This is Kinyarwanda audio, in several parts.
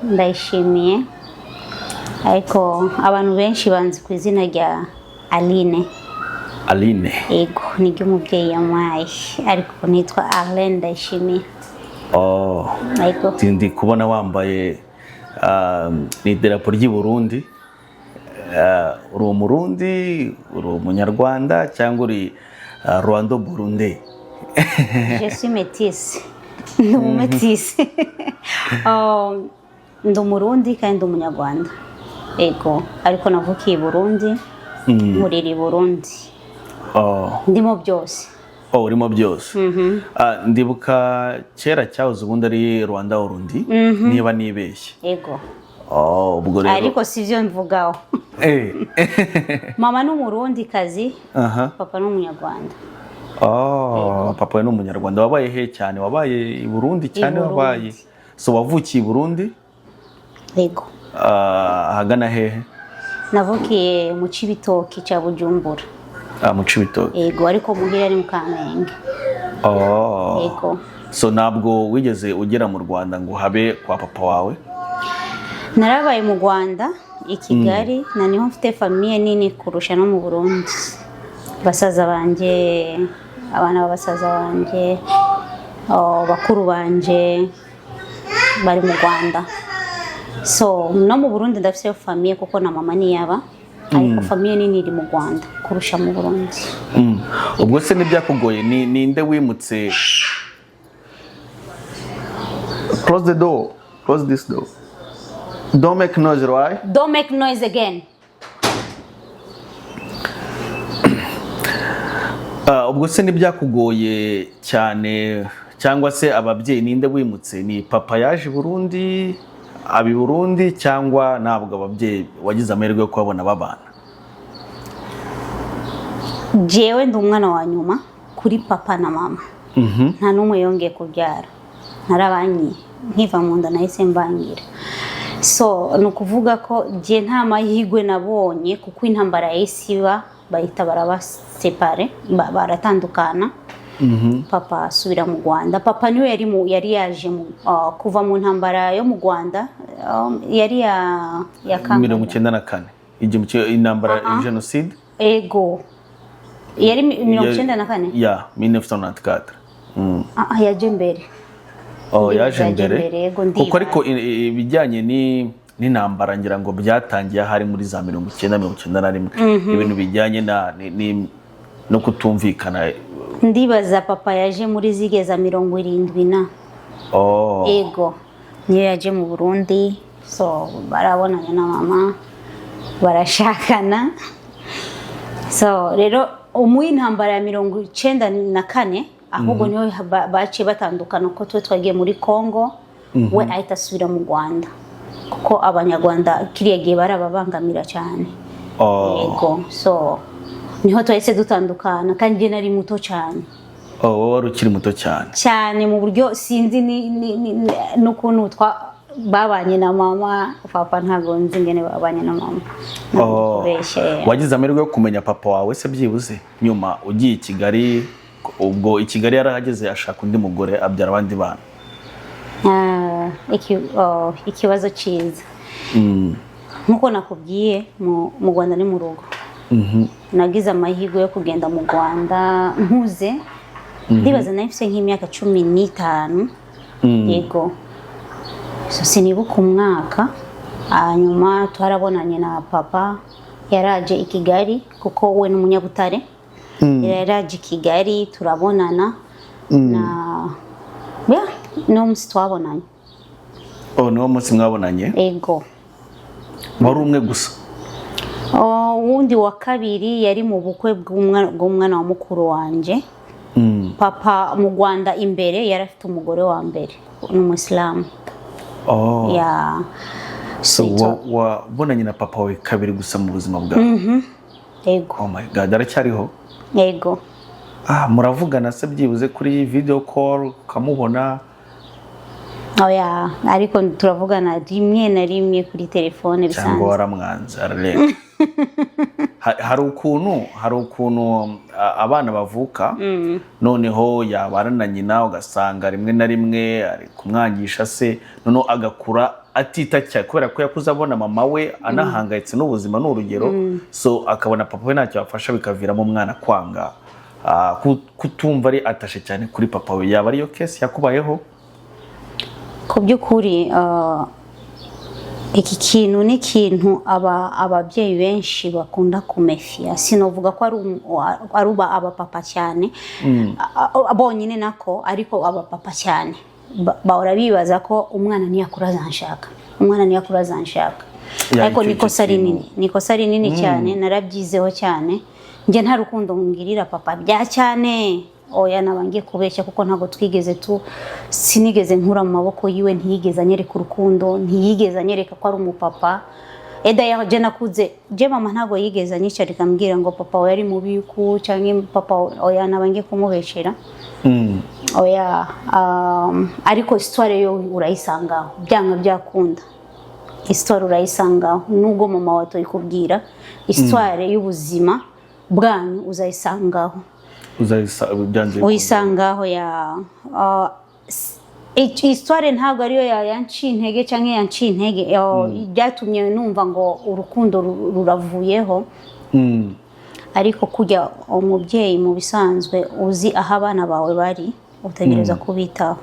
Ndayishimiye, ariko abantu benshi banzi ku izina rya Aline. Aline? Yego, niryo umubyeyi yampaye, ariko nitwa Arlene Ndayishimiye. Oh. Yego. Ndi kubona wambaye ni idarapo ry'i Burundi. Uri Umurundi, uri Umunyarwanda cyangwa uri Rwanda Burundi? Je suis métisse, ndi umumetisi. Oh, ndi Umurundi kandi ndi Umunyarwanda, yego, ariko navukiye i Burundi, nkurira i Burundi. Oh. Ndimo byose. Oh, urimo byose. Ndibuka kera cyahoze ubundi ari Rwanda Urundi, niba nibeshye. Yego. Oh, ubwo rero Ariko si byo mvugaho. Mama ni Umurundi kazi, papa ni Umunyarwanda. Oh, papa we ni Umunyarwanda. Wabaye he cyane? Wabaye i Burundi cyane? Burundi. Wabaye, so wavukiye i Burundi? Yego. Ahagana hehe? Navukiye mu Cibitoki cya Bujumbura. Mu Cibitoke. Yego, ariko muhira ari mu Kamenge. Oh. Yego. So ntabwo wigeze ugera mu Rwanda ngo habe kwa papa wawe? Narabaye mu Rwanda, i Kigali, na niho mfite famille nini kurusha no mu Burundi. Basaza banjye, abana b'abasaza banjye, oh, bakuru banje bari mu Rwanda. So no mu Burundi ndafite famille kuko na mama niyaba, ariko famille nini iri mu Rwanda kurusha mu Burundi. Ubwo se ntibyakugoye? Ni ninde wimutse? Close the door, close this door, don't make noise, right? Don't make noise again. Ubwo se ntibyakugoye cyane, cyangwa se ababyeyi, ninde wimutse? Ni papa yaje i Burundi, aba i Burundi, cyangwa ntabwo ababyeyi wagize amahirwe yo kubabona babana? Jewe ndi umwana wa nyuma kuri papa na mama. Nta n'umwe yongeye kubyara, narabanyiye, nkiva mu nda nahise mbangira. So ni ukuvuga ko jye nta mahirwe nabonye, kuko intambara yahise iba, bahita barabasepare, baratandukana. Papa asubira mu Rwanda. Papa niwe yari yaje kuva mu ntambara yo mu Rwanda, yari ya kangahe? 94, igihumbi kimwe, intambara, jenoside. Ego, yari 94. Ya 1994. Ah, yaje mbere. Oh, Ndibaza yaje yaje mbere. mbere, yego, Kuko ndibaza. ariko ibijyanye n'intambara ngira ngo byatangiye ahari muri za 90, 91, ibintu bijyanye no kutumvikana. Ndibaza papa yaje muri zigeza 70 na. Oh. Ego, niyo yaje mu Burundi. So barabonanye na mama, barashakana. So rero mu intambara ya 94 ahubwo niho baciye batandukana, kuko twe twagiye muri Congo, we ahita asubira mu Rwanda, kuko Abanyarwanda kiriya gihe barababangamira cyane. Oh. Yego, so niho twahise dutandukana, kandi njye nari muto cyane. Oh, wowe wari ukiri muto cyane. Cyane, mu buryo sinzi n'ukuntu babanye na mama. Papa ntabwo nzi ingene babanye na mama. Oh. Kubeshya. Wagize amahirwe yo kumenya papa wawe se byibuze nyuma ugiye i Kigali? Ubwo i Kigali yarahageze, ashaka undi mugore, abyara abandi bana? Ah, oh, ikibazo cyiza. Nk'uko nakubwiye, mu Rwanda ni mu rugo. Nagize amahirwe yo kugenda mu Rwanda nkuze, ndibaza nari mfite nk'imyaka 15. Yego, so sinibuka umwaka. Hanyuma twarabonanye na papa, yaraje i Kigali kuko we ni Umunyabutare. Yaraje i Kigali, turabonana na, yeah, niwo munsi twabonanye. Oh, niwo munsi mwabonanye? Ego. Wari umwe gusa? Oh, uwundi wa kabiri yari mu bukwe bw'umwana wa mukuru wanje. Papa mu Rwanda imbere yari afite umugore wa mbere, ni Umuyisilamu. Oh. Ya. So wabonanye na papa wawe kabiri gusa mu buzima bwawe? Ego. Oh my God, aracyariho? Ego. Ah, muravugana se byibuze kuri video call ukamubona? Oya, ariko turavugana rimwe na rimwe kuri telefone Cyangwa bisanzwe. waramwanze ararenga? Hari ukuntu abana bavuka, noneho yabana na nyina ugasanga rimwe na rimwe ari kumwangisha se, noneho agakura. atita cyane kubera ko yakuze abona mama we anahangayitse n'ubuzima, ni urugero, so akabona papa we ntacyo afasha, bikaviramo umwana kwanga kutumva ari attaché cyane kuri papa we. Yaba ariyo case yakubayeho? Ku by'ukuri, iki kintu ni ikintu ababyeyi benshi bakunda kumefiya. Sinovuga ko ari abapapa cyane bonyine nako, ariko abapapa cyane bahora bibaza ko umwana niyakura azanshaka, umwana niyakura azanshaka. Ya, Ariko icyo ni ikosa kintu- rinini, ni ikosa rinini cyane. Narabyizeho cyane. Njye nta rukundo ngirira papa bya cyane, oya, naba ngiye kubeshya, kuko ntabwo twigeze tu sinigeze nkura mu maboko yiwe. Ntiyigeze anyereka urukundo, ntiyigeze anyereka ko ari umupapa. Eda je nakuze, je mama ntabwo yigeze anyicarika ambwira ngo papa we yari mubi uku cyangwa papa, oya, naba ngiye kumubeshera. Oya, ariko histoire yo urayisangaho, byanga byakunda histoire urayisangaho. Nubwo mama wawe tuyikubwira, histoire y'ubuzima bwanyu uzayisangaho. Byanze bikunze. Uyisangaho ya histoire ntabwo ariyo yanciye intege cyangwa yanciye intege, byatumye numva ngo urukundo ruravuyeho. Ariko kujya umubyeyi mu bisanzwe uzi aho abana bawe bari, utegereza kubitaho.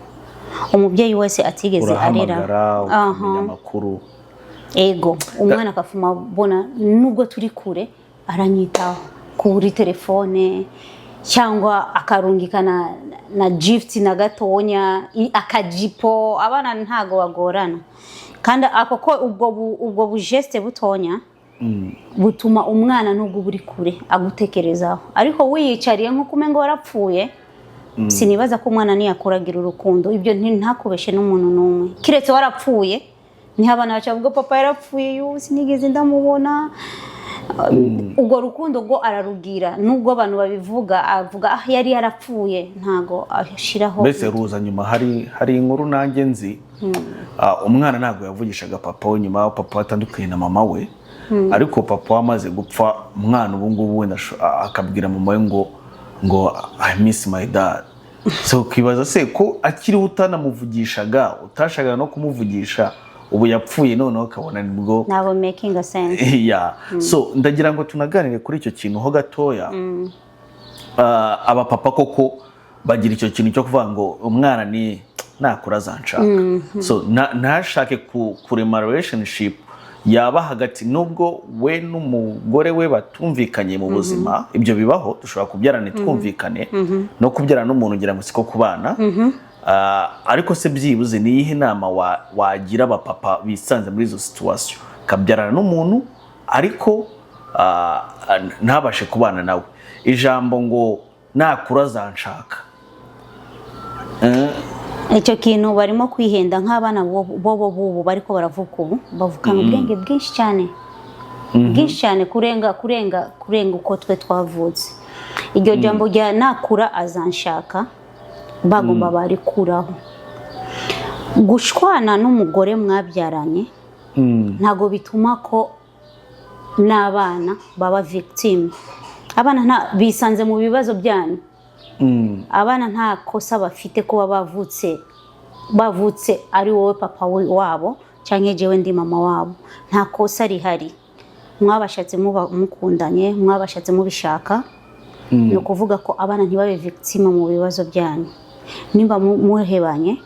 Umubyeyi wese atigeze arera Urahamagara ukamenya amakuru. Ego, umwana akafuma abona nubwo turi kure aranyitaho kuri telefone cyangwa akarungikana na gift na gatonya akajipo. Abana ntago bagorana, kandi ako ko ubwo bugeste butonya butuma umwana nubwo uba uri kure agutekerezaho. Ariko wiyicariye nk'uko umengo warapfuye, sinibaza ko umwana niyakuragira urukundo. Ibyo ntakubeshe n'umuntu n'umwe, kiretse warapfuye, niho abana baca bavuga: "Papa yarapfuye, yo sinigeze ndamubona." Ubwo rukundo rwo ararugira, nubwo abantu babivuga, avuga: "Ah, yari yarapfuye." Ntago ashiraho. Mbese ruza nyuma. Hari inkuru nanjye nzi. Umwana ntabwo yavugishaga papa we nyuma y'aho papa we atandukanye na mama we, ariko papa we amaze gupfa, umwana ubu ngubu wenda akabwira mama we ngo "I miss my dad." So ukibaza se ko akiriho utanamuvugishaga, utashakaga no kumuvugisha, ubu yapfuye noneho akabona nibwo Ntabwo making a sense. Yeah. So ndagira ngo tunaganire kuri icyo kintu ho gatoya. Abapapa koko bagira icyo kintu cyo kuvuga ngo umwana ni nakura azanshaka, so ntashake kurema relationship yaba hagati nubwo we n'umugore we batumvikanye mu buzima. Ibyo bibaho, dushobora kubyarana ntitwumvikane, no kubyarana n'umuntu ugira ngo siko kubana. Ariko se byibuze ni iyihe nama wagira abapapa bisanze muri izo situation, kabyarana n'umuntu ariko ntabashe kubana nawe, ijambo ngo nakura azanshaka? Icyo kintu barimo kwihenda. Nk'abana bo bubu bariko baravuka ubu bavukana ubwenge bwinshi cyane, bwinshi cyane, kurenga uko twe twavutse. Iryo jambo rya nakura azanshaka bagomba barikuraho. Gushwana n'umugore mwabyaranye ntabwo bituma ko n'abana baba victime. Abana nta bisanze mu bibazo byanyu. Abana nta kosa bafite kuba bavutse ari wowe papa wabo cyangwa jewe ndi mama wabo. Nta kosa rihari. Mwabashatse muba mukundanye, mwabashatse mubishaka. Ni ukuvuga ko abana ntibabe victime mu bibazo byanyu. Nimba muhebanye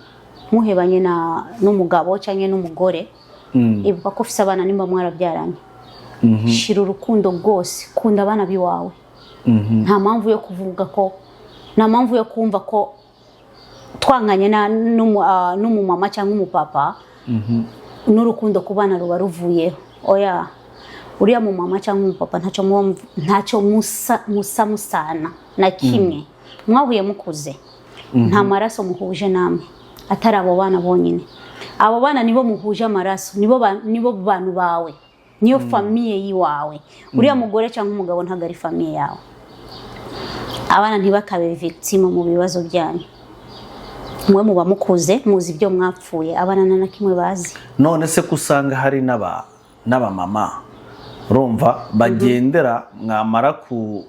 na n'umugabo cyangwa n'umugore, ibuka ko ufise abana. Nimba mwarabyaranye, shira urukundo rwose, kunda abana b'iwawe. Nta mpamvu yo kuvuga ko, nta mpamvu yo kumva ko twanganye n'umumama cyangwa umupapa, n'urukundo ku bana ruba ruvuyeho. Oya, uriya mumama cyangwa umupapa ntacyo muba ntacyo musa musana na kimwe. Mwahuye mukuze, nta maraso muhuje namwe atari abo bana bonyine. Abo bana nibo muhuje amaraso, nibo bantu bawe, niyo famille yiwawe. Uriya mugore cyangwa umugabo ntabwo ari famille yawe. Abana ntibakabe victime mu bibazo byanyu. Mwe muba mukuze, muzi ibyo mwapfuye, abana nta na kimwe bazi. None se ko usanga hari n'abamama, urumva, bagendera mwamara ku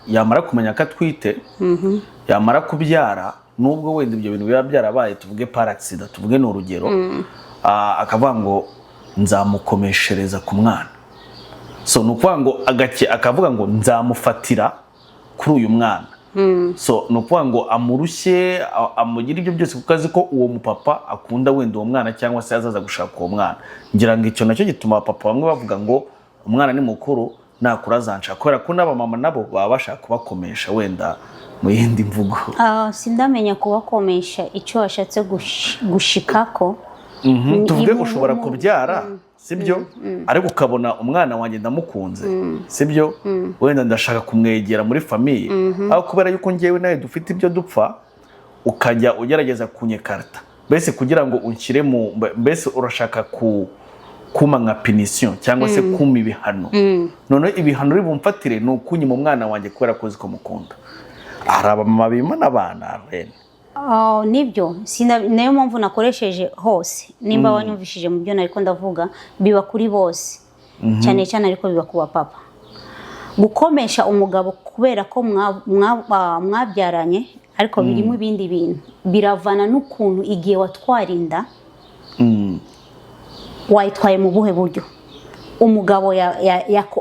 yamara kumenya ko atwite, yamara kubyara, nubwo wenda ibyo bintu biba byarabaye, tuvuge par accident, tuvuge ni urugero. Akavuga ngo nzamukomeshereza ku mwana. So ni ukuvuga ngo agake akavuga ngo nzamufatira kuri uyu mwana. So ni ukuvuga ngo amurushye, amugire ibyo byose, kuko azi ko uwo mupapa akunda wenda uwo mwana cyangwa se azaza gushaka uwo mwana. Ngira ngo icyo nacyo gituma abapapa bamwe bavuga ngo umwana ni mukuru, nakura azanshaka, kubera ko n'abamama nabo baba bashaka kubakomesha wenda mu yindi mvugo. Sindamenya kubakomesha icyo washatse gushikako. Tuvuge ushobora kubyara, sibyo, ariko ukabona umwana wanjye ndamukunze, sibyo, wenda ndashaka kumwegera muri famille, aho kubera yuko ngewe nawe dufite ibyo dupfa, ukajya ugerageza kunyekarita mbese kugira ngo unshyire mu, mbese urashaka kuma nka punition cyangwa se kuma ibihano. Noneho ibihano uri bumfatire ni ukunyima umwana wanjye kubera ko uzi ko mukunda. Hari abamama bimana abana rene. Oh, nibyo. Niyo mpamvu nakoresheje hose. Nimba wanyumvishije mu byo nariko ndavuga, biba kuri bose, cyane cyane ariko biba ku bapapa. Gukomesha umugabo kubera ko mwabyaranye, ariko birimo ibindi bintu, biravana n'ukuntu igihe watwara inda wayitwaye mu buhe buryo, umugabo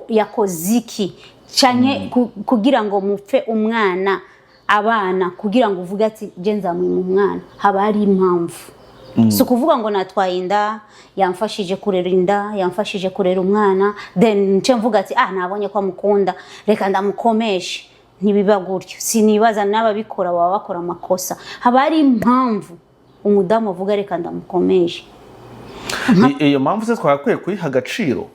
yakoze iki canke kugira ngo mupfe umwana, abana, kugira ngo uvuge ati je nzamwima umwana. Haba hari impamvu. Si ukuvuga ngo natwaye inda, yamfashije kurera inda, yamfashije kurera umwana, then nce mvuga ati ah, nabonye ko amukunda, reka ndamukomeshe. Ntibiba gutyo. Sinibaza n'ababikora baba bakora amakosa. Haba hari impamvu umudamu avuga reka ndamukomeshe. Iyo mpamvu se twagakwiye kuyiha agaciro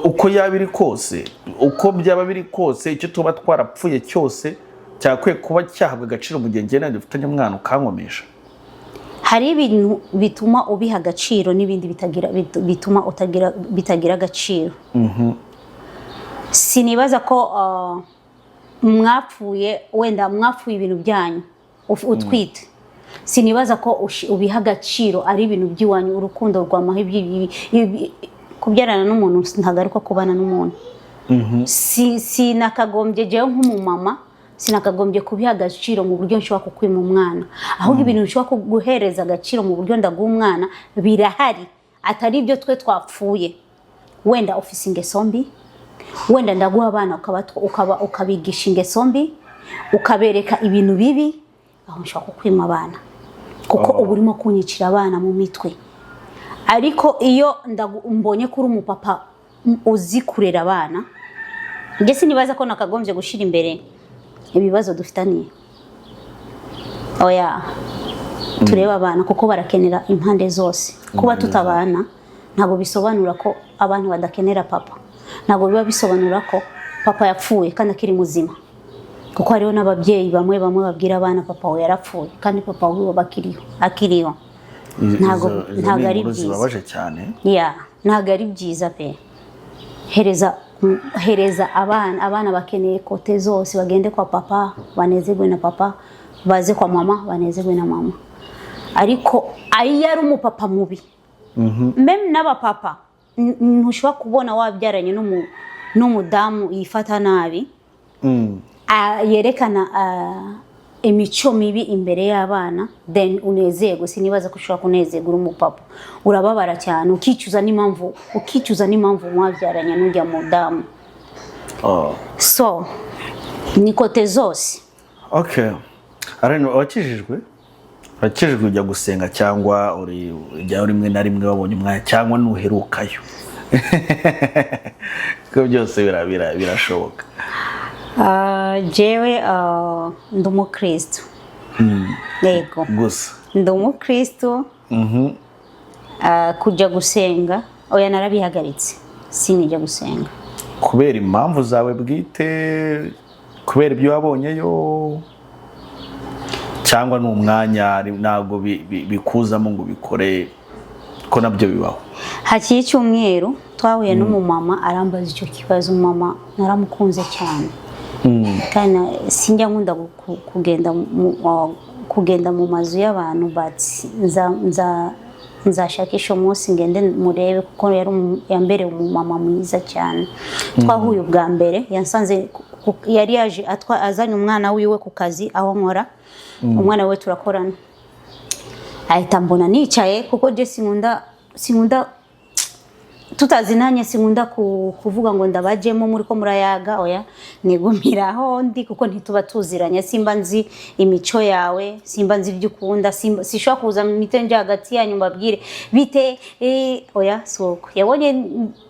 uko yaba iri kose, uko byaba biri kose, icyo tuba twarapfuye cyose cyakwiye kuba cyahabwa agaciro mu gihe njye nawe dufitanye umwana ukankomesha? Hari ibintu bituma ubiha agaciro n'ibindi bitagira bituma utagira, bitagira agaciro. Sinibaza ko mwapfuye, wenda mwapfuye ibintu byanyu utwite, sinibaza ko ubiha agaciro ari ibintu by'iwanyu, urukundo rwamaho. Kubyarana n'umuntu ntabwo ari ko kubana n'umuntu. Sinakagombye jewe nk'umumama, sinakagombye kubiha agaciro mu buryo nshobora kukwima umwana. Ahubwo ibintu nshobora guhereza agaciro mu buryo ndaguha umwana birahari, atari ibyo twe twapfuye. Wenda ufise ingeso mbi, wenda ndaguha abana ukabigisha ingeso mbi, ukabereka ibintu bibi, aho nshobora kukwima abana kuko uba urimo kunyicira abana mu mitwe. Ariko iyo mbonye ko uri umupapa uzi kurera abana, njye sinibaza ko nakagombye gushyira imbere ibibazo dufitaniye. Oya, turebe abana kuko barakenera impande zose. Kuba tutabana ntabwo bisobanura ko abantu badakenera papa, ntabwo biba bisobanura ko papa yapfuye kandi akiri muzima, kuko hariho n'ababyeyi bamwe bamwe babwira abana papa we yarapfuye kandi papa wiwe bakiriho, akiriho. Izo Ntabwo ni ari inkuru byiza. zibabaje cyane. Ya, ntabwo ari byiza pe. Hereza abana. Abana bakeneye côté zose. Bagende kwa papa banezerwe na papa, baze kwa mama banezerwe na mama. Ariko iyo ari umupapa mubi, même n'abapapa, ntushobora kubona wabyaranye n'umudamu yifata nabi, yerekana imico mibi imbere y'abana, then unezerwe. Sinibaza ko ushobora kunezerwa uri umupapa. Urababara cyane, ukicuza n'impamvu mwabyaranye n'ujya mudamu. So ni côté zose. Okay, Arene, wakijijwe, ujya gusenga cyangwa uri ujyayo rimwe na rimwe wabonye umwanya, cyangwa nuherukayo? Kuko byose birashoboka. Jewe ndi umukristo, yego. Gusa? Ndi umukristo. Kujya gusenga, oya, narabihagaritse, sinijya gusenga. Kubera impamvu zawe bwite, kubera ibyo wabonyeyo, cyangwa ni umwanya ntabwo bikuzamo ngo ubikore, ko nabyo bibaho? Hakiri icyumweru twahuye n'umumama arambaza icyo kibazo. Umumama naramukunze cyane kandi sinjya nkunda kugenda mu mazu y'abantu, but nzashakisha umunsi ngende murebe kuko yari yambereye umumama mwiza cyane. Twahuye ubwa mbere yansanze yari yaje azanye umwana wiwe ku kazi aho nkora. Umwana we turakorana. Ahita mbona nicaye, kuko je sinkunda tutazinanye, sinkunda kuvuga ngo ndabajemo muri ko murayaga. Oya, nigumiraho ndi, kuko ntituba tuziranye, simba nzi imico yawe, simba nzi ibyo ukunda, simba sishobora kuza mite nje hagati yanyu mbabwire bite, oya, suko yabonye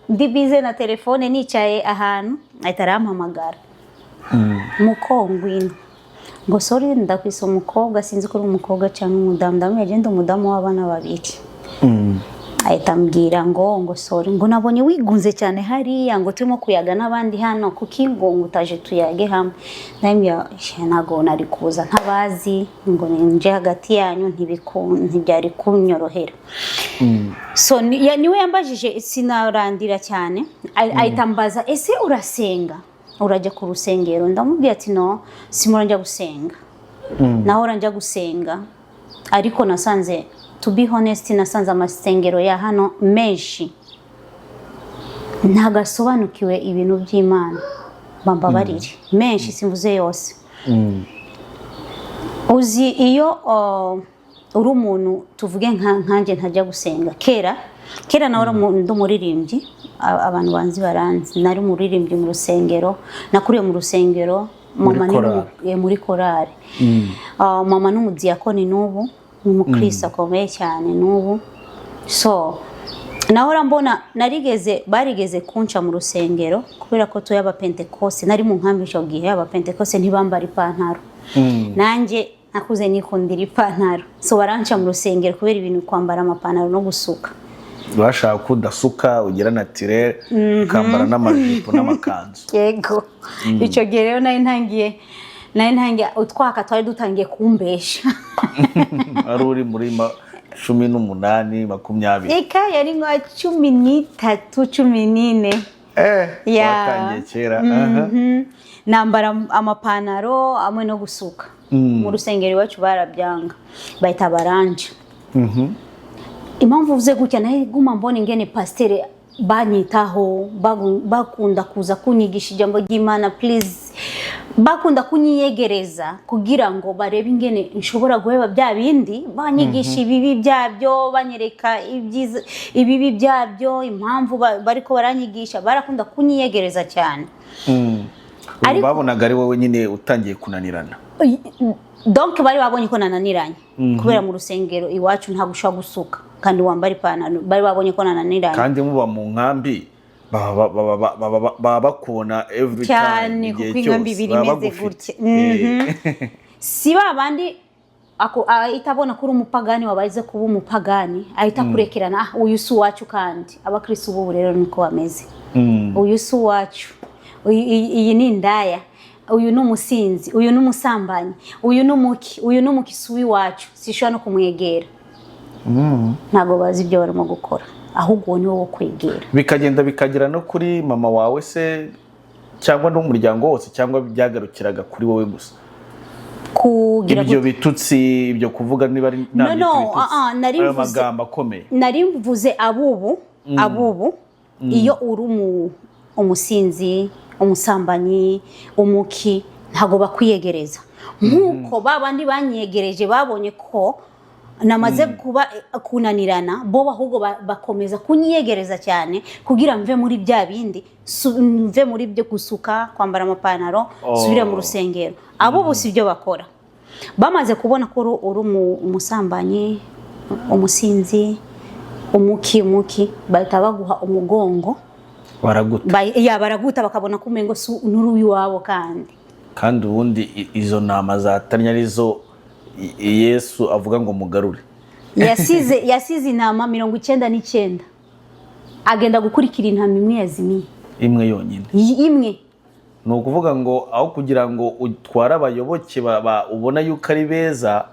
ndi bize na telefone, nicaye ahantu, ahita arampamagara: "Mukongwino." Ngo: "Sorry, ndakwisa umukobwa, sinzi ko uri umukobwa cyangwa umudamu." Ndamubwira: "Ndi umudamu w'abana babiri." Ahita ambwira ngo: "Sorry," ngo: "Nabonye wigunze cyane hariya," ngo: "Turimo kuyaga n'abandi hano, kuki ngo utaje tuyage hamwe?" Ndamubwira: "Ntabwo nari kuza ntabazi, ngo nje hagati yanyu, ntibyari kunyorohera." So niwe yambajije, sinarandira cyane, ahita ambaza: "Ese urasenga, urajya ku rusengero?" Ndamubwira ati: "No, simura njya gusenga, nahora njya gusenga, ariko nasanze, to be honest, nasanze amasengero ya hano menshi ntabwo asobanukiwe ibintu by'Imana." Bambabarire, menshi, simvuze yose. Uzi iyo uri umuntu, tuvuge nkanjye ntajya gusenga kera, kera nawe ndi umuririmbyi, abantu banzi baranzi, nari umuririmbyi mu rusengero, nakuriye mu rusengero. Muri Mama ni korali. Muri korali. Mama ni umudiyakoni n'ubu, ni umukristo akomeye cyane n'ubu. So nahora mbona, narigeze, barigeze kunca mu rusengero kubera ko tuye abapentekose, nari mu nkambi icyo gihe, abapentekose ntibambara ipantaro. Nanjye nakuze nikundira ipantaro, so baranca mu rusengero kubera ibintu kwambara amapantaro no gusuka. Bashaka ko udasuka, ugira naturel, ukambara n'amajipo n'amakanzu. Yego, icyo gihe rero nari ntangiye utwaka, twari dutangiye kumbesha. Wari uri muri 18, 20? Eka, yari nka 13, 14. Ya. Watangiye kera, aha. Nambara amapantaro hamwe no gusuka. Mu rusengero iwacu barabyanga, bahita baranja. Impamvu uvuze gutya, nawe guma mbona ingene pasiteri banyitaho, bakunda kuza kunyigisha ijambo ry'Imana, please, bakunda kunyiyegereza kugira ngo barebe ingene nshobora guheba bya bindi, banyigisha ibibi byabyo, banyereka ibyiza, ibibi byabyo, impamvu bariko baranyigisha, barakunda kunyiyegereza cyane. Ubu babonaga ari wowe nyine utangiye kunanirana. Donc bari babonye ko nananiranye, kubera mu rusengero iwacu ntabwo ushobora gusuka kandi wambara ipantaro, bari babonye ko nananiranye. Kandi muba mu nkambi, baba bakubona every time, Cyane, igihe kuko inkambi cyose ibiri baba imeze bagufite. gutya. Si ba bandi ahita abona ko uri umupagani, wabaze kuba umupagani, ahita akurekerana: "Ah, uyu si uwacu." Kandi abakristo b'ubu rero niko bameze: "Uyu si uwacu, iyi ni indaya, uyu ni umusinzi, uyu ni umusambanyi, uyu ni umuki, uyu ni umuki, si uw'iwacu, sishobora no kumwegera." Ntabwo bazi ibyo barimo gukora, ahubwo uwo ni wo kwegera. Bikagenda bikagera no kuri mama wawe se, cyangwa n'umuryango wose, cyangwa byagarukiraga kuri wowe gusa? Kugira Ibyo gute? bitutsi, ibyo kuvuga, niba ari No, nabyita no, ibitutsi, nari ayo magambo akomeye. Nari mvuze abubu iyo uri umusinzi, umusambanyi, umuki, ntabwo bakwiyegereza nk'uko ba bandi banyegereje babonye ko namaze kuba kunanirana, bo ahubwo bakomeza kunyiyegereza cyane kugira mve muri bya bindi, mve muri byo gusuka, kwambara amapantaro, subire mu rusengero. Abo ubu si byo bakora, bamaze kubona ko uri umusambanyi, umusinzi, umuki, umuki, bahita baguha umugongo. Baraguta. Ya, baraguta, bakabona ko umengo si nturi uw'iwabo kandi. Kandi ubundi izo ntama zatannye arizo Yesu avuga ngo mugarure. Yasize intama 99, agenda gukurikira intama imwe yazimiye. Imwe yonyine. Imwe. Ni ukuvuga ngo aho kugira ngo utware abayoboke ubona yuko ari beza,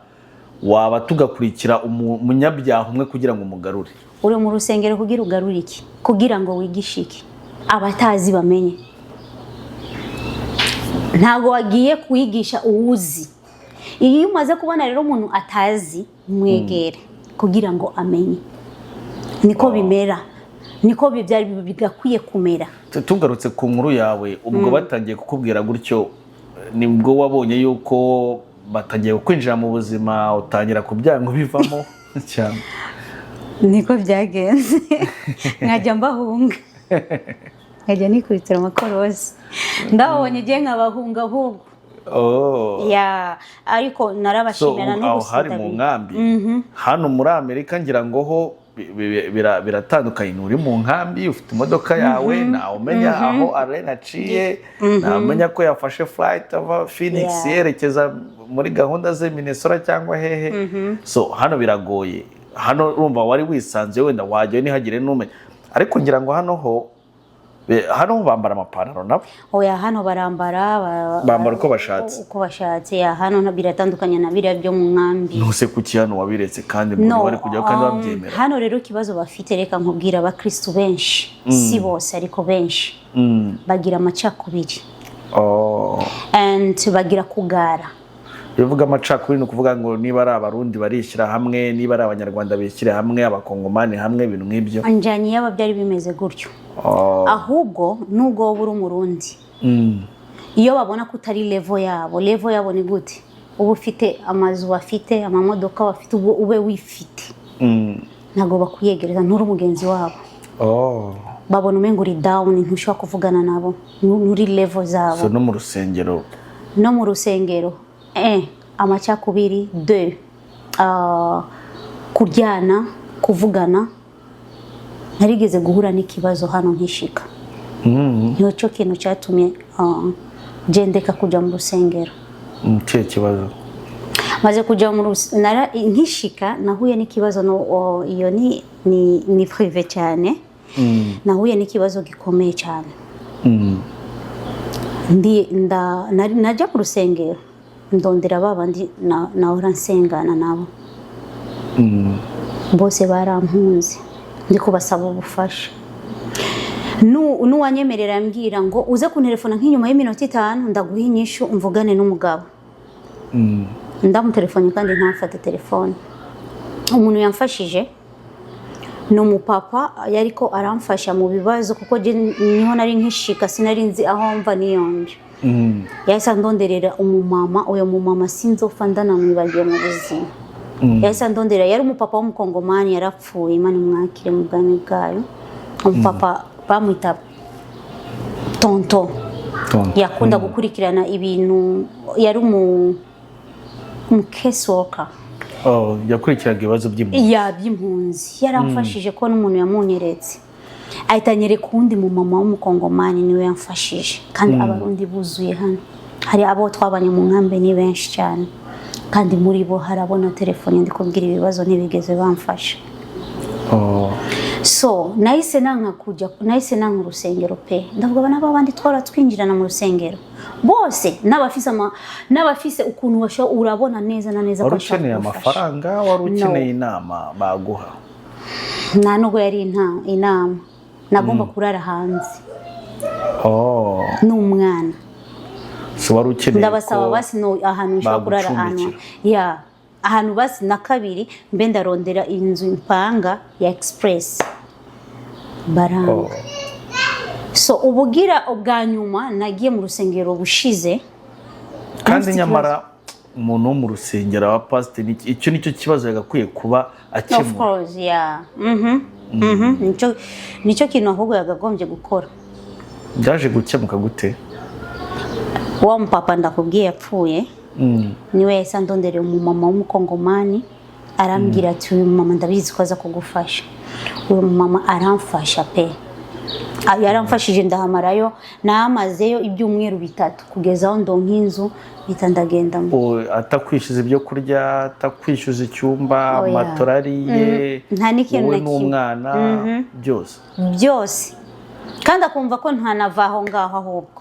waba tugakurikira umunyabyaha umwe kugira ngo umugarure. Uri mu rusengero kugira ugarure iki? Kugira ngo wigishe iki? Abatazi bamenye. Ntabwo wagiye kuwigisha uwuzi. Iyo umaze kubona rero umuntu atazi, mwegere kugira ngo amenye. Niko bimera, niko byari bigakwiye kumera. Tugarutse ku nkuru yawe, ubwo batangiye kukubwira gutyo, nibwo wabonye yuko batangiye kwinjira mu buzima, utangira kubyanga, ubivamo? Cyane. Niko byagenze, nkajya mbahunga, nkajya nikubitira amakorosi, ndababonye igihe nkabahunga ahubwo. Oh. Ya, ariko So narabashimira aho hari mu nkambi. Hano muri Amerika ngira ngo ho biratandukanye. Nturi mu nkambi, ufite imodoka yawe, ntawe umenya aho Arlene aciye, ntawe umenya ko yafashe flight ava Phoenix yerekeza muri gahunda ze Minnesota cyangwa hehe. So hano biragoye. Hano urumva wari wisanzuye, wenda wajyayo ntihagire n'umenya, ariko ngira ngo hano ho hano ho bambara amapantaro nabo. Oya, hano barambara Bambara uko bashatse. Uko bashatse, ya. Hano biratandukanye na biriya byo mu nkambi. Ntuse kuki hano wabiretse kandi muri No, bari kujyaho kandi babyemera? Hano rero ikibazo bafite, reka nkubwira, abakristu benshi, si bose ariko benshi, bagira amacakubiri and bagira kugara. Bivuga amacakubiri, ni ukuvuga ngo niba ari Abarundi barishyira hamwe, niba ari Abanyarwanda bishyira hamwe, Abakongomani hamwe, ibintu nk'ibyo. Njyanye yaba byari bimeze gutyo. Ahubwo nubwo wowe uri Umurundi, iyo babona ko utari level yabo, level yabo ni gute? Uba ufite amazu, bafite amamodoka, bafite ube wifite, ntabwo bakwiyegereza, nturi mugenzi wabo. Babona umenga uri down, ntushobora kuvugana nabo, nturi level zabo. So no mu rusengero? No mu rusengero. Amacakubiri. Deux, kuryana, kuvugana. Narigeze guhura n'ikibazo hano nkishika. Nicyo kintu cyatumye je ndeka kujya mu rusengero. Ikihe kibazo? Maze kujya mu nkishika nahuye n'ikibazo. No, iyo ni privé cyane. Nahuye n'ikibazo gikomeye cyane. Ndi nda najya mu rusengero, ndondera ba bandi nahora nsengana nabo. Bose barampunze ndi kubasaba ubufasha. N'uwanyemerera yambwira ngo uze kuntelefona nk'inyuma y'iminota 5, ndaguha inyishu, mvugane n'umugabo. Ndamutelefone kandi ntamfate telefone. Umuntu yamfashije ni umupapa, yariko aramfasha mu bibazo, kuko je niho nari nkishika, sinari nzi aho mva niyonje. Yahise andonderera umumama. Uyo mumama sinzopfa ndanamwibagiye mu buzima. Yahise andonderera, yari umupapa w'Umukongomani, yarapfuye, Imana imwakire mu bwami bwayo. Umupapa bamwita Tonto. Tonto. Yakunda gukurikirana ibintu, yari umu case worker. Oh, yakurikiraga ibibazo by'impunzi. Ya, by'impunzi. Yaramfashije ko n'umuntu yamunyeretse, ahita anyereka uwundi mumama w'Umukongomani, niwe yamfashije. Kandi Abarundi buzuye hano, hari abo twabanye mu nkambi, ni benshi cyane, kandi muri bo harabona telefone ndi kubwira ibibazo, ntibigeze bamfasha. So nahise nanka kujya, nahise nanka urusengero pe. Ndavuga aba n'aba bandi twara twinjirana mu rusengero bose, n'abafise n'abafise ukuntu urabona neza na neza ko Wari ashaka ukeneye kugufasha. amafaranga? Wari ukeneye inama baguha? Nta nubwo yari inama, nagomba kurara hanze n'umwana. So wari ukeneye Ndabasaba ko basi no ahantu nshobora kurara, ahantu bagucumbikira. Ya, ahantu basi. Na kabiri mbe ndarondera inzu impanga ya express, baranga. So ubugira ubwa nyuma nagiye mu rusengero bushize Kandi mfite. nyamara umuntu wo mu rusengero wa pasiteri, icyo nicyo kibazo yagakwiye kuba Of akemura. course, yeah. Nicyo kintu ahubwo yagagombye gukora. Byaje gukemuka gute? Wa mupapa ndakubwiye yapfuye, niwe yahise andonderera umumama w'Umukongomani, arambwira ati: "Uyu mumama ndabizi ko aza kugufasha." Uyu mumama aramfasha pe. Yaramfashije, ndahamarayo, nahamazeyo ibyumweru 3 kugeza aho ndonka inzu, mpita ndagenda Atakwishyuza ibyo kurya, atakwishyuza icyumba, Oya. matora ariye, Nta n'ikintu wowe na kimwe. n'umwana, byose? Byose, kandi akumva ko ntanava aho ngaho ahubwo.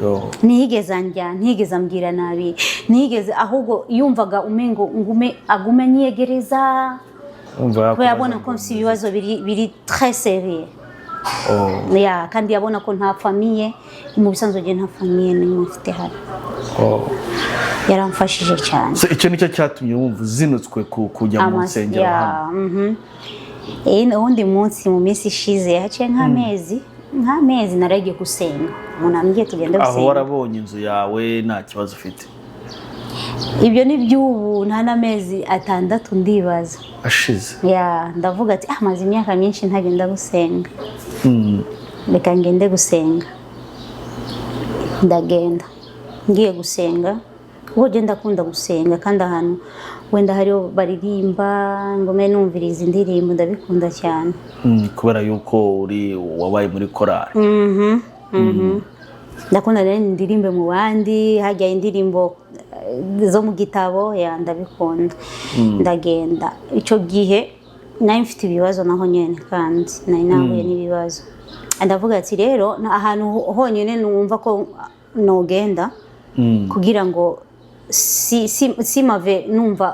Yo. Ntiyigeze anjya, ntiyigeze ambwira nabi, ntiyigeze. Ahubwo yumvaga umengo ngume, agume anyiyegereza, Umva. kubera yabona ko mfite ibibazo biri très sérieux. Ya, kandi yabona ko nta famille, mu bisanzwe njye nta famille n'imwe mfite hano. Yaramfashije cyane. So, icyo nicyo cyatumye wumva uzinutswe kujya mu nsengero Ya, hano? mhm. Uwundi munsi mu minsi ishize, haciye nk'amezi, naragiye gusenga, umuntu ambwiye tugende Aho gusenga. warabonye inzu yawe, nta kibazo ufite? Ibyo ni by'ubu, nta n'amezi 6 ndibaza ashize. Ya, ndavuga ati: "Ah, maze imyaka myinshi ntagenda gusenga, reka ngende gusenga." Ndagenda, ngiye gusenga kuko genda akunda gusenga, kandi ahantu wenda hariho baririmba ngo mbe numviriza indirimbo, ndabikunda cyane. Kubera yuko uri wabaye muri korali. Ndakunda rero indirimbe mu bandi, hajya indirimbo zo mu gitabo, ya, ndabikunda. Ndagenda, icyo gihe nari mfite ibibazo naho nyine, kandi nari nahuye n'ibibazo. Ndavuga ati: "Rero ahantu honyine numva ko nogenda kugira ngo si simave numva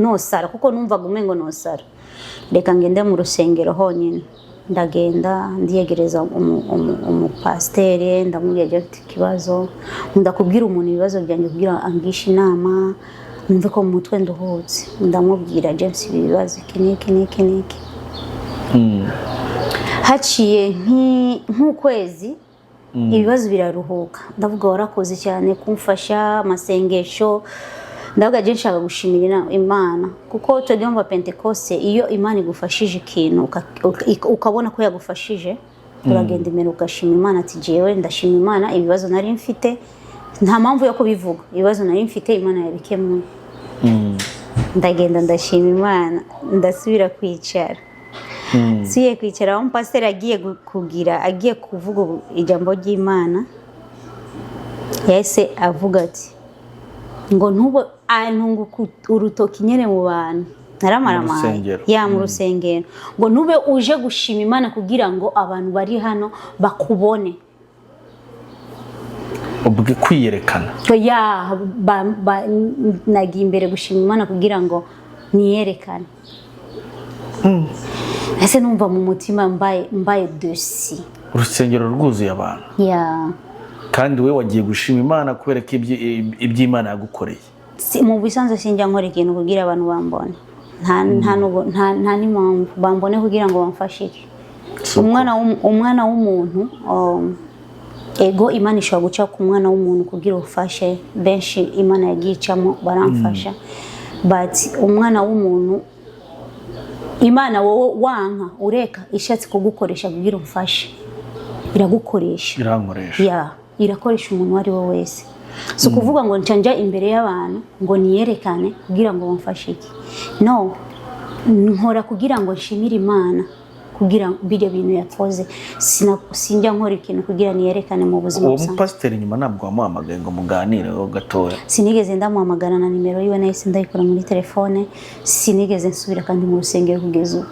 nosara, kuko numvaga umengo nosara, reka ngende mu rusengero honyine." Ndagenda, ndiyegereza umupasiteri, ndamubwira: "Jya mfite ikibazo." Nkunda kubwira umuntu ibibazo byanjye kugira ngo angishe inama, numve ko mu mutwe nduhutse. Ndamubwira: "James, ibi bibazo iki n'iki n'iki n'iki." Haciye nk'ukwezi ibibazo biraruhuka. Ndavuga: "Warakoze cyane kumfasha amasengesho." Ndavuga: "Je nshaka gushimira Imana," kuko tujya Pentecoste, iyo Imana igufashije ikintu ukabona ko yagufashije, uragenda imbere ugashima Imana ati: "Jewe ndashima Imana, ibibazo nari mfite, nta mpamvu yo kubivuga, ibibazo nari mfite Imana yabikemuye." Ndagenda, ndashima Imana, ndasubira kwicara. Nsubiye kwicara, aho umupasiteri agiye kugira, agiye kuvuga ijambo ry'Imana, yahise avuga ati ngo ntube antunga urutoki nyine mu bantu, naramaramaye. Mu rusengero. Ya, mu rusengero, ngo: "Ntube uje gushima Imana kugira ngo abantu bari hano bakubone." Ubwe kwiyerekana. Ya, nagiye imbere gushima Imana kugira ngo niyerekane. Ese numva mu mutima mbaye déçue. Urusengero rwuzuye abantu, Ya. kandi we wagiye gushima Imana kubera ko iby'Imana yagukoreye. Mu bisanzwe sinjya nkora ikintu kugira abantu bambone. Nta n'impamvu bambone kugira ngo bamfashe iki. Umwana w'umuntu, ego, Imana ishobora guca ku mwana w'umuntu kugira ufashe benshi. Imana yagiye icamo baramfasha, but umwana w'umuntu, Imana wowe wanka ureka, ishatse kugukoresha kugira umfashe, iragukoresha. Irankoresha. Ya, irakoresha umuntu uwo ari we wese. Si ukuvuga ngo nca njya imbere y'abantu ngo niyerekane kugira ngo bamfashe iki. No nkora kugira ngo nshimire Imana kugira bijya bintu yakoze. Sinjya nkora ikintu kugira niyerekane mu buzima Uwo busanzwe. mupasiteri nyuma ntabwo wamuhamagaye ngo muganire ho gatoya? Sinigeze ndamuhamagara, na nimero yiwe nahise ndayikora muri telefone. Sinigeze nsubira kandi mu rusengero kugeza ubu.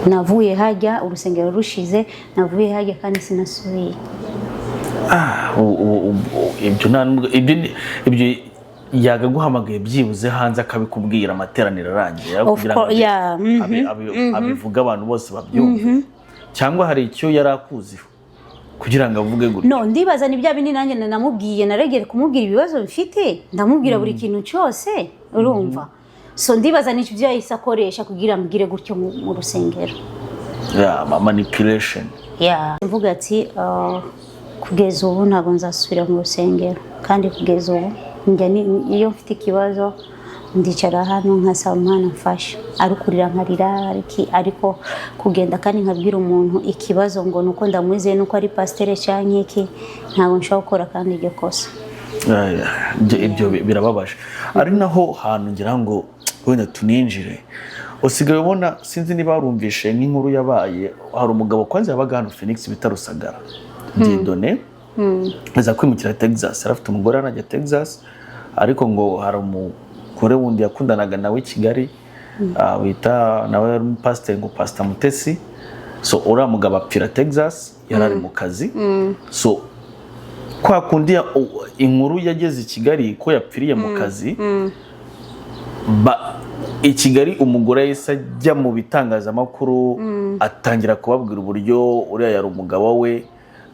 Navuye hajya urusengero rushize, navuye hajya kandi sinasubiye. Ah, ibyo nta ibyo yagaguhamagaye byibuze hanze akabikubwira amateraniro arangiye, aho Of kugira ngo yeah, abivuge abantu bose babyumve. Cyangwa hari icyo yari akuziho kugira ngo avuge gutyo? No, ndibaza ni bya bindi nanjye namubwiye, naregere kumubwira ibibazo mfite, ndamubwira buri kintu cyose, urumva? So ndibaza ni ibyo yahise akoresha kugira ambwire gutyo mu rusengero. Yeah, manipulation. Yeah. Mvuga ati: "Kugeza ubu ntabwo nzasubira mu rusengero." Kandi kugeza ubu njya iyo mfite ikibazo ndicara hano nkasaba Imana mfasha, ari ukurira nkarira, ariko kugenda kandi nkabwira umuntu ikibazo ngo nuko ndamwizeye, nuko ari pasiteri cyangwa iki, ntabwo nshobora gukora kandi iryo kosa. Yeah, ibyo birababaje, ari naho hantu ngira ngo wenda tuninjire. Usigaye ubona, sinzi niba warumvishe nk'inkuru yabaye, hari umugabo kwanza yabaga hano Phoenix bita Rusagara Dieudonné, aza kwimukira Texas. Yari afite umugore anajya Texas, ariko ngo hari umugore wundi yakundanaga nawe i Kigali, bita, nawe yari umupasiteri, ngo Pastor Mutesi. So uriya mugabo apfira Texas, yari ari mu kazi. So kwa kundi inkuru yageze i Kigali ko yapfiriye mu kazi, i Kigali umugore yahise ajya mu bitangazamakuru, atangira kubabwira uburyo uriya yari umugabo we,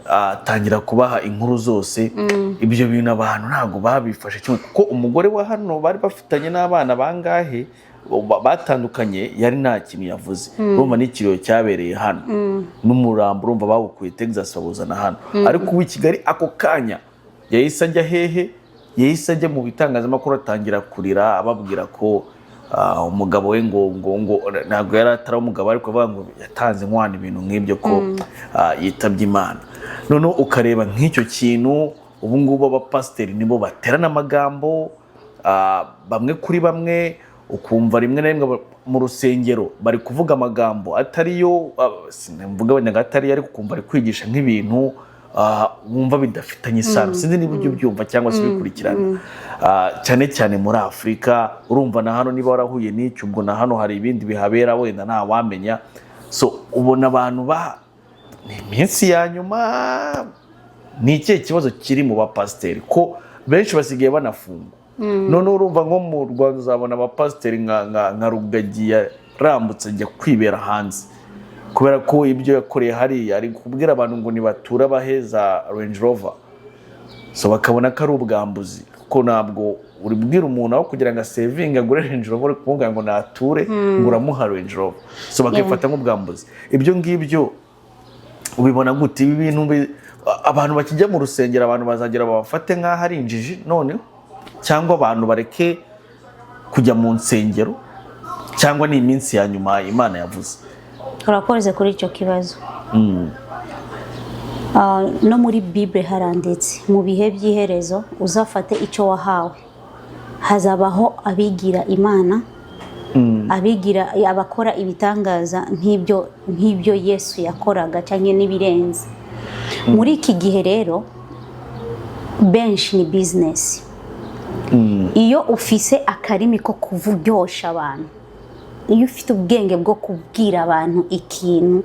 atangira kubaha inkuru zose. Ibyo bintu abantu ntabwo babifashe kimwe, kuko umugore wa hano bari bafitanye n'abana bangahe batandukanye yari nta kintu yavuze. Urumva n'ikiriyo cyabereye hano, n'umurambo urumva bawukuye Texas bawuzana hano, ariko uw'i Kigali ako kanya yahise ajya hehe? Yahise ajya mu bitangazamakuru, atangira kurira, ababwira ko umugabo we ngo ntabwo yari atari umugabo, ariko avuga ngo yatanze inkwano, ibintu nk'ibyo, ko yitabye Imana. Noneho ukareba nk'icyo kintu, ubu ngubu abapasiteri nibo baterana amagambo, bamwe kuri bamwe, ukumva rimwe na rimwe mu rusengero bari kuvuga amagambo atariyo, simvuga wenda ngo atariyo, ariko ukumva bari kwigisha nk'ibintu wumva bidafitanye isano. Sinzi niba ujya ubyumva cyangwa se ubikurikirana. Cyane cyane muri Afurika, urumva na hano niba warahuye n'icyo, ubwo na hano hari ibindi bihabera wenda ntawamenya. So ubona abantu ba ni iminsi ya nyuma. Ni ikihe kibazo kiri mu bapasiteri ko benshi basigaye banafungwa? Noneho urumva nko mu Rwanda uzabona abapasiteri nka Rugagi yarambutse ajya kwibera hanze kubera ko ibyo yakoreye hariya, ari kubwira abantu ngo nibature abaheza Range Rover, so bakabona ko ari ubwambuzi, kuko ntabwo uri bwira umuntu aho kugira ngo asevinge agure Range Rover, uri kumubwira ngo nature ngo uramuha Range Rover, so bakifata nk'ubwambuzi. Ibyo ngibyo ubibona gute? Ibi bintu abantu bakijya mu rusengero, abantu bazagera babafate nk'aho ari injiji noneho, cyangwa abantu bareke kujya mu nsengero, cyangwa ni iminsi ya nyuma Imana yavuze? Urakoze kuri icyo kibazo. No muri Bible haranditse, mu bihe by'iherezo uzafate icyo wahawe, hazabaho abigira Imana, abigira abakora ibitangaza nk'ibyo Yesu yakoraga cyangwa n'ibirenze. Muri iki gihe rero benshi ni business. Iyo ufise akarimi ko kuvuryosha abantu, iyo ufite ubwenge bwo kubwira abantu ikintu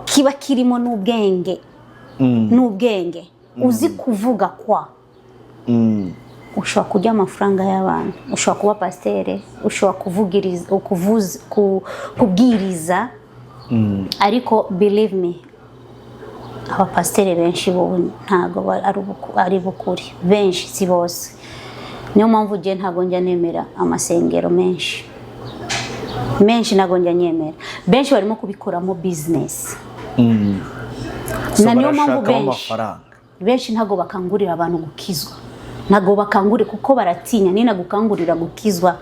kiba kirimo n'ubwenge, uzi kuvuga kwa ushobora kurya amafaranga y'abantu, ushobora kuba pasiteri, ushobora kuvugiriza, kubwiriza. Ariko believe me, abapasiteri benshi bo ntabwo ari bukuri, benshi, si bose. Niyo mpamvu ugiye ntabwo njya nemera amasengero menshi menshi, ntabwo njya nyemera. Benshi barimo kubikoramo business. So Na niyo mpamvu barashakamo benshi amafaranga. Benshi ntabwo bakangurira abantu gukizwa, ntabwo bakangurira kuko baratinya: ninagukangurira gukizwa,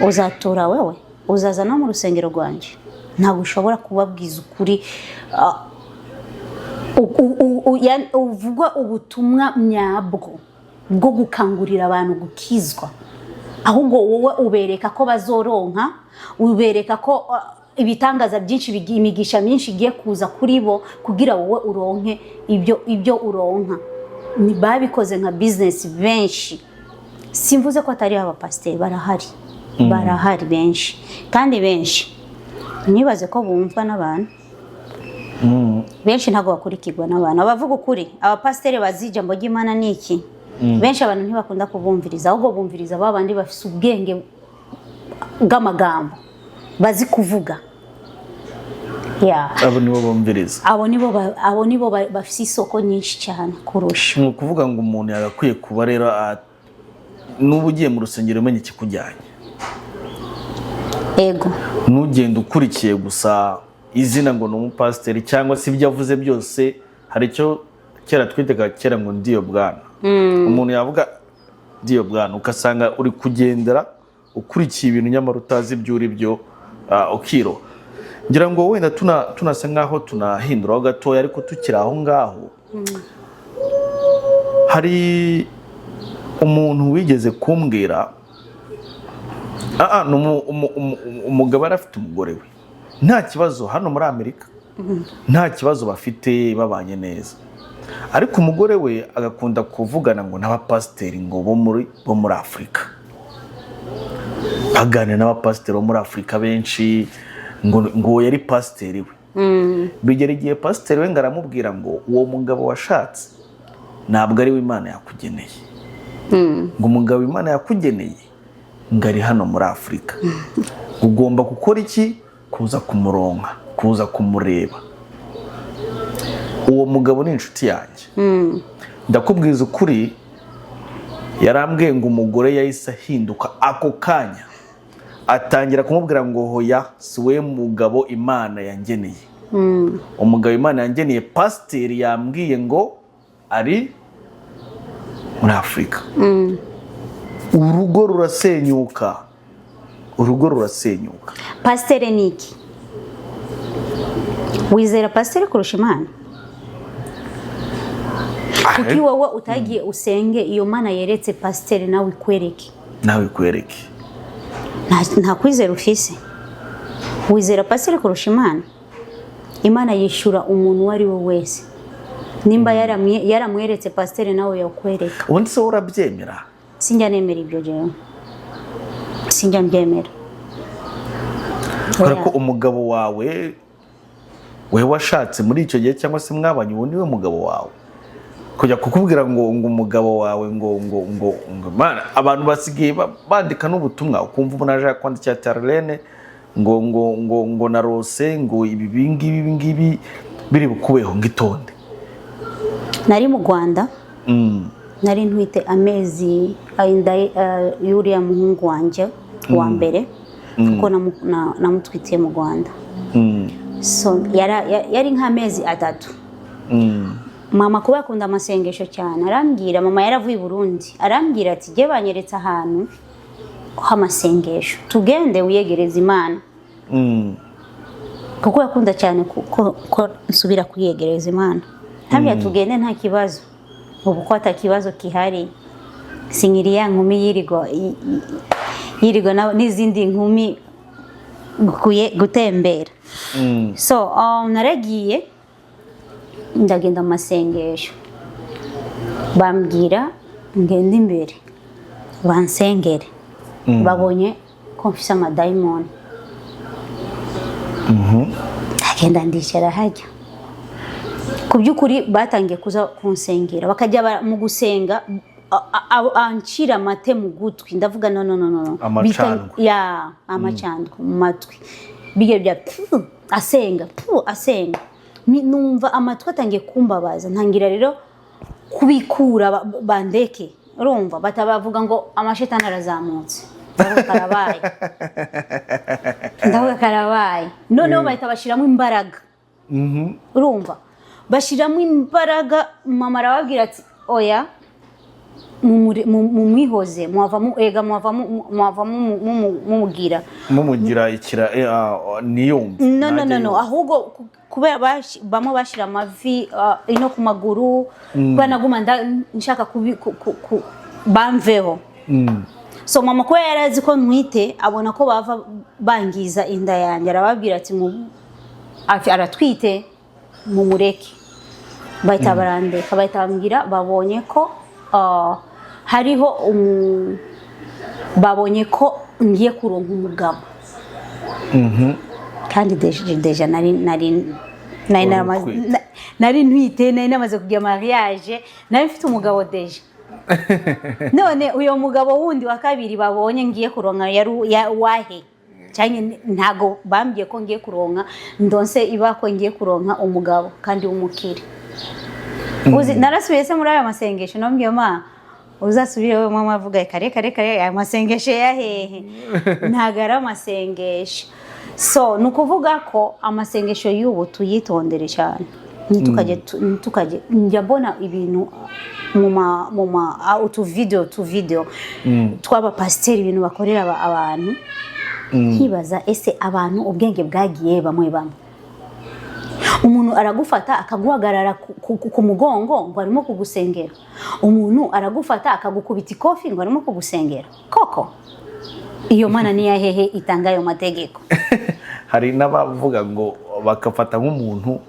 uzatora wewe, uzaza no mu rusengero rwanjye? Ntabwo ushobora kubabwiza ukuri, uvuga ubutumwa nyabwo bwo gukangurira abantu gukizwa. Ahubwo wowe ubereka ko bazoronka, ubereka ko ibitangaza byinshi, imigisha myinshi igiye kuza kuri bo kugira wowe uronke ibyo uronka. Ni babikoze nka business benshi. Simvuze ko atari abapasiteri, barahari, barahari benshi, kandi benshi ntibaze ko bumvwa n'abantu benshi, ntabwo bakurikirwa n'abantu. Abavuga ukuri, abapasiteri bazi ijambo ry'Imana ni iki, benshi abantu ntibakunda kubumviriza, ahubwo bumviriza ba bandi bafite ubwenge bw'amagambo, bazi kuvuga. Yeah. Abo nibo bumviriza. Abo nibo bafite isoko nyinshi cyane kurusha. Ni ukuvuga ngo umuntu yagakwiye kuba rero n'uba ugiye mu rusengero umenya ikikujyanye. Ego. Ntugende ukurikiye gusa izina ngo ni umupasiteri cyangwa se ibyo avuze byose. Hari icyo kera twitaga kera ngo ndiyo bwana. Umuntu yavuga ndiyo bwana, ugasanga uri kugendera ukurikiye ibintu nyamara utazi ibyo uri byo, ukiroha. Ngira ngo wenda tunasa nkaho tunahinduraho gatoya, ariko tukiri aho ngaho, hari umuntu wigeze kumbwira, ni umugabo yari afite umugore we, nta kibazo, hano muri Amerika nta kibazo bafite, babanye neza, ariko umugore we agakunda kuvugana ngo n'abapasiteri ngo bo muri Afurika, aganira n'abapasiteri bo muri Afurika benshi, ngo yari pasiteri we. Bigera igihe pasiteri we ngo aramubwira ngo uwo mugabo washatse ntabwo ari we Imana yakugeneye, ngo umugabo Imana yakugeneye ngo ari hano muri Afurika, ugomba gukora iki? Kuza kumuronka, kuza kumureba. Uwo mugabo ni inshuti yanjye, ndakubwiza ukuri. Yarambwiye ngo umugore yahise ahinduka ako kanya, atangira kumubwira ngo hoya, si we mugabo Imana yangeneye, umugabo Imana yangeneye pasiteri yambwiye ngo ari Muri Afurika urugo rurasenyuka, urugo rurasenyuka. Pasiteri ni iki? Wizera pasiteri kurusha Imana? Kuki wowe utagiye usenge iyo Mana yeretse pasiteri, nawe ikwereke? Nawe ikwereke. Nta kwizera ufise, wizera pasiteri kurusha Imana. Imana yishyura umuntu uwo ari we wese. Nimba yaramweretse pasiteri, nawe yakwereka. Ubundi se wowe urabyemera? Sinjya nemera ibyo, jewe sinjya mbyemera. Kubera ko umugabo wawe, we washatse muri icyo gihe cyangwa se mwabanye, uwo niwe mugabo wawe. Kujya kukubwira ngo umugabo wawe ngo Mana, abantu basigaye bandika n'ubutumwa, ukumva umuntu aje kwandikira ati: "Arlene, ngo narose ngo ibi ngibi, ibi ngibi biri bukubeho, ngo itonde." Nari mu Rwanda, nari ntwite amezi inda y'uriya muhungu wanjye wa mbere, kuko namutwitiye mu Rwanda. So yari nk'amezi 3. Mama, kuba akunda amasengesho cyane, arambwira, mama yaravuye i Burundi, arambwira ati: "Jye banyeretse ahantu h'amasengesho, tugende wiyegereze Imana." Kuko yakunda cyane ko nsubira kwiyegereza Imana. Ntabwo tugende, nta kibazo. Ubu ko ata kibazo kihari, sinkiri ya nkumi yirirwa n'izindi nkumi gutembera. So naragiye, ndagenda mu masengesho, bambwira ngende imbere bansengere, babonye ko mfise amadayimoni. Ndagenda, ndicara hajya. Ku by'ukuri batangiye kuza kunsengera, bakajya mu gusenga ancira amate mu gutwi. Ndavuga: "No, no, no, no." Amacandwe. Ya, amacandwe mu matwi, bijya bya pfu, asenga pfu, asenga. Numva amatwi atangiye kumbabaza, ntangira rero kubikura bandeke. Urumva batabavuga ngo amashetani arazamutse. Ndavuga: "Karabaye." Ndavuga: "Karabaye." Noneho bahita bashyiramo imbaraga. Urumva bashyiramo imbaraga. Mama arababwira ati: "Oya, mumwihoze, mwava ega mwava mumubwira." Mumugira ikira niyumve. No, no. Najye No, no. yumve. Ahubwo kubera bamwe bashyira amavi ino ku maguru, kubera naguma nshaka bamveho. So mama, kuba yari azi ko ntwite, abona ko bava bangiza inda yanjye, arababwira ati: "Aratwite, mumureke." Bahita barandeka, bahita bambwira babonye ko hariho babonye ko ngiye kuronka umugabo, kandi déjà nari Wari utwite. Nari ntwite, nari namaze kugira mariage, nari mfite umugabo déjà. None uyo mugabo wundi wa kabiri babonye ngiye kuronka yari wahe? Cyangwa ntago bambwiye ko ngiye kuronka, ndonse ibako ngiye kuronka umugabo kandi w'umukire. Uzi narasubiye se muri aya masengesho, nambwiye: "Ma, uzasubire we." Mama avuga: "Kare kare kare, aya masengesho ya hehe? Ntago ari amasengesho." So ni ukuvuga ko amasengesho y'ubu tuyitondere cyane, ntitukajye njya mbona ibintu mu ma utuvideo tw'abapasiteri, ibintu bakorera abantu, nkibaza: ese abantu ubwenge bwagiye? Bamwe bamwe, umuntu aragufata akaguhagarara ku mugongo ngo arimo kugusengera, umuntu aragufata akagukubita ikofi ngo arimo kugusengera. Koko iyo Mana niya hehe itanga ayo mategeko? Hari n'abavuga ngo bagafata nk'umuntu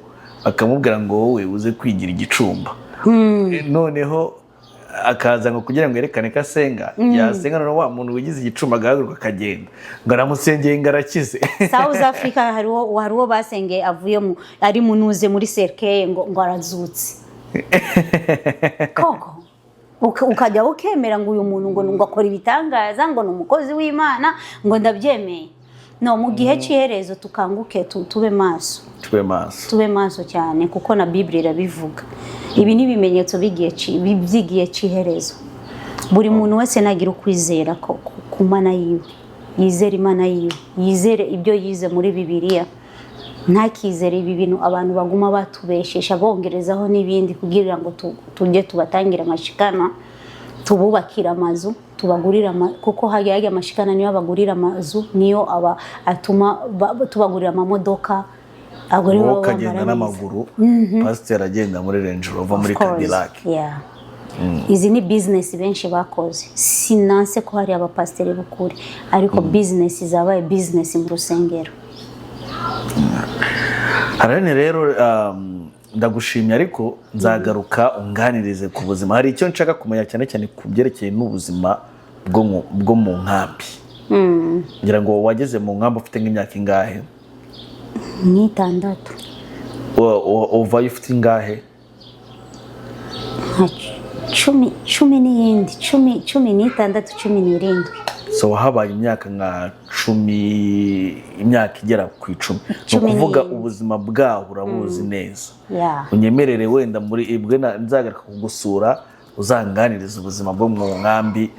bakamubwira ngo: "Wowe uze kwigira igicumba." Noneho akaza ngo kugira ngo yerekane ko asenga, yasenga, noneho wa muntu wigize igicumba agahaguruka akagenda, ngo aramusengeye, ngo arakize. South Africa hari uwo basengeye avuye mu ari munuze muri cercueil, ngo arazutse koko. Ukajya ukemera ngo uyu muntu ngo akora ibitangaza, ngo ni umukozi w'Imana, ngo ndabyemeye. No mu gihe cy'iherezo tukanguke, tube maso. Tube maso. Tube maso cyane, kuko na Bible irabivuga. Ibi ni ibimenyetso by'igihe cy'iherezo. Buri muntu wese nagira ukwizera ku Mana yiwe, yizere Imana yiwe, yizere ibyo yize muri Bibiliya, ntakizere ibi bintu abantu baguma batubeshesha, bongerezaho n'ibindi kugira ngo tujye tubatangire amashikana. Tububakira amazu, tubagurira kuko hajya amashikana niyo abagurira amazu, niyo aba atuma tubagurira amamodoka. Abagore Wowe baba ukagenda bambara neza. n'amaguru, pasiteri agenda muri Range Rover, muri Of course, Cadillac. Yeah. Izi ni business benshi bakoze. Sinanse ko hari abapasiteri b'ukuri, ariko business zabaye business mu rusengero. Harane rero, ndagushimye, ariko nzagaruka unganirize ku buzima. Hari icyo nshaka kumenya cyane cyane ku byerekeye n'ubuzima bwo mu nkambi. Ngira ngo wageze mu nkambi ufite nk'imyaka ingahe? Nk'itandatu. Uvayo ufite ingahe? Nka 10, 10 n'iyindi, 10, 16, 17. So wahabaye imyaka nka 10, imyaka igera ku 10, ni Cumi ukuvuga n'iyindi. ubuzima bwaho urabuzi neza. Yeah. Unyemerere wenda muri ibwe nzagaruka kugusura, uzanganiriza ubuzima bwo mu nkambi.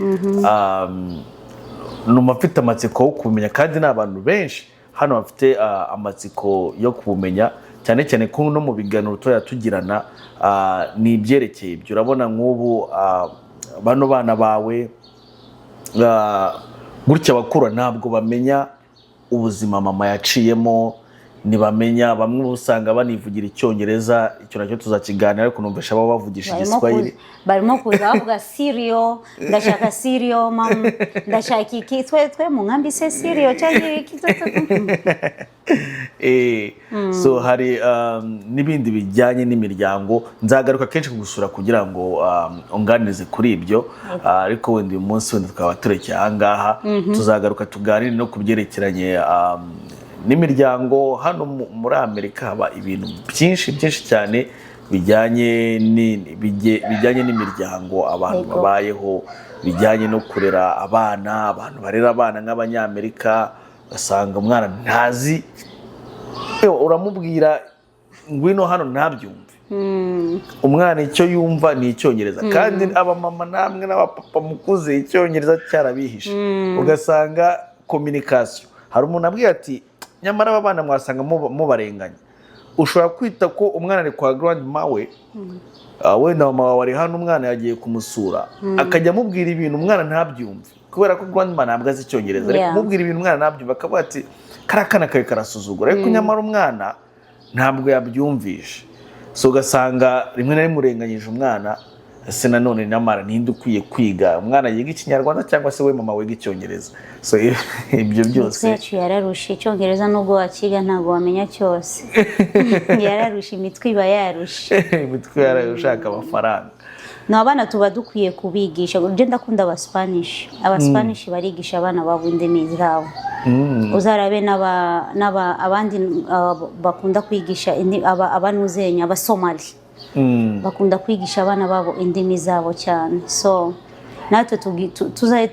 Numva mfite amatsiko yo kubumenya, kandi ni abantu benshi hano bafite amatsiko yo kubumenya, cyane cyane ko no mu biganiro tujya tugirana ni ibyerekeye ibyo. Urabona nk'ubu bano bana bawe gutya bakura ntabwo bamenya ubuzima mama yaciyemo, ntibamenya. Bamwe usanga banivugira Icyongereza, icyo nacyo tuzakiganira, ariko numvisha baba bavugisha Barimo Igiswahili. Barimo kuza bavuga cereal, "Ndashaka cereal mama, ndashaka iki." Twe mu nkambi se cereal cyangwa iki So hari n'ibindi bijyanye n'imiryango. Nzagaruka kenshi kugusura kugira ngo unganirize kuri ibyo. Ariko wenda uyu munsi wenda tukaba turekeye ahangaha. Tuzagaruka tuganire no ku byerekeranye n'imiryango. Hano muri Amerika haba ibintu byinshi byinshi cyane bijyanye n'imiryango abantu babayeho, bijyanye no kurera abana. Abantu barera abana nk'Abanyamerika, ugasanga umwana ntazi. Uramubwira "Ngwino hano," ntabyumve. Umwana icyo yumva ni Icyongereza, kandi abamama namwe n'abapapa mukuze Icyongereza cyarabihishe, ugasanga communication. Hari umuntu abwiye ati: "Nyamara aba bana mwasanga mubarenganya." Ushobora kwita ko umwana ari kwa grandma we, wenda mama wawe ari hano, umwana yagiye kumusura, akajya amubwira ibintu umwana ntabyumve, kubera ko grandma ntabwo azi Icyongereza, ari kumubwira ibintu umwana ntabyumve, akavuga ati: "Kariya kana kawe karasuzugura," ariko nyamara umwana ntabwo yabyumvishe. So ugasanga rimwe na rimwe urenganyije umwana. Ese nanone nyamara ninde ukwiye kwiga? Umwana yiga Ikinyarwanda cyangwa se we mama wiga Icyongereza? So ibyo Imitwe byose. yacu yararushe. Icyongereza nubwo wakiga ntabwo wamenya cyose, yararushe, imitwe iba yarushe. Imitwe yaraye ushaka amafaranga. No abana tuba dukwiye kubigisha. Njye ndakunda Abaspanish. Abaspanish barigisha abana babo indimi zabo. Uzarabe n'aba abandi bakunda kwigisha abanuzenya, Abasomali bakunda kwigisha abana babo indimi zabo cyane. So natwe tuzaye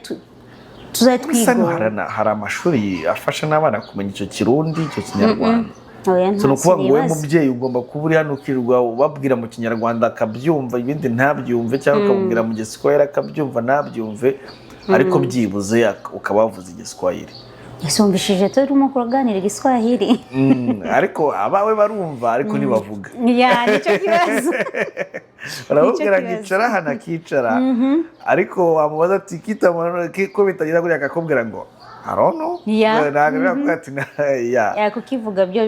Bisa twigora. hari amashuri afasha n'abana kumenya icyo Kirundi, icyo Kinyarwanda. Oya, So ni nta ukuvuga ngo wowe sinibaza. mubyeyi ugomba kuba uri hano, ukirirwa ubabwira mu Kinyarwanda akabyumva, ibindi ntabyumve, cyangwa ukamubwira mu Giswahili akabyumva, ntabyumve, ariko byibuze ukaba wavuze Igiswahili. Ese wumvishije turimo kuganira Igiswahili? Ariko abawe barumva, ariko ntibavuga. Ya, nicyo kibazo. Baramubwira ngo kibazo. "Icara hano," akicara, ariko wamubaza ati "Kita," ko bitagenda kuriya, akakubwira ngo "Arono." Ntabwo arakubwira ati ya. Ya, kukivuga byo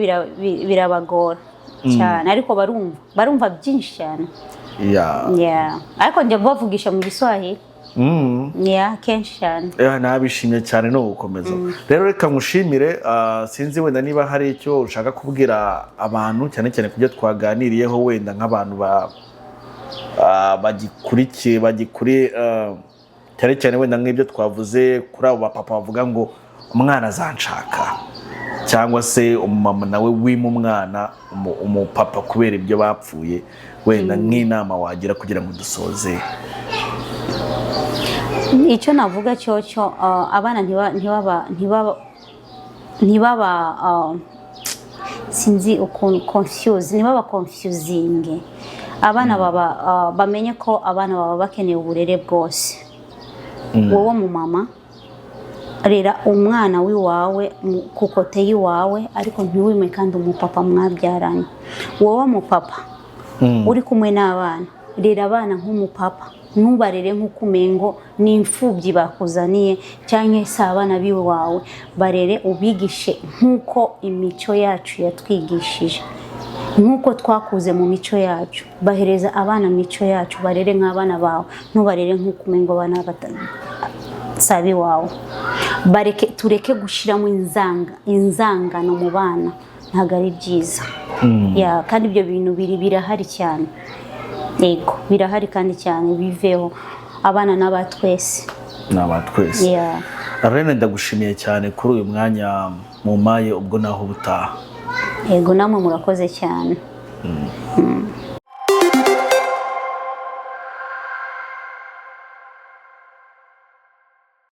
birabagora cyane, ariko barumva byinshi cyane. Ya, ariko njya bavugisha mu Giswahili. Ya, kenshi cyane. Nabishimye cyane no gukomeza. Rero reka nkushimire. Sinzi wenda niba hari icyo ushaka kubwira abantu, cyane cyane ku byo twaganiriyeho, wenda nk'abantu bagikurikiye, bagikuri, cyane cyane wenda nk'ibyo twavuze kuri abo bapapa bavuga ngo "Umwana azanshaka," cyangwa se umumama nawe wima umwana umupapa kubera ibyo bapfuye, wenda nk'inama wagira kugira ngo dusoze. Icyo navuga cyo abana ntibaba sinzi ukuntu confuse, ntibaba confusing abana. Baba bamenye ko abana baba bakeneye uburere bwose. Wowe mu mama, rera umwana w'iwawe ku côté y'iwawe, ariko ntiwime kandi umupapa mwabyaranye. Wowe mupapa uri kumwe n'abana, rera abana nk'umupapa. Ntubarere nk'uko umengo ni imfubyi bakuzaniye cyangwa se abana b'iwawe. Barere, ubigishe nk'uko imico yacu yatwigishije, nk'uko twakuze mu mico yacu. Bahereza abana imico yacu, barere nk'abana bawe, ntubarere nk'uko umengo abana si ab'iwawe. Bareke, tureke gushyiramo inzangano mu bana, ntabwo ari byiza. Yeah, kandi ibyo bintu birahari cyane. Yego, birahari kandi cyane, biveho. Abana n'aba twese. Ni aba twese. Yeah. Arlene, ndagushimiye cyane kuri uyu mwanya mumpaye. Ubwo naho ubutaha. Yego, namwe murakoze cyane.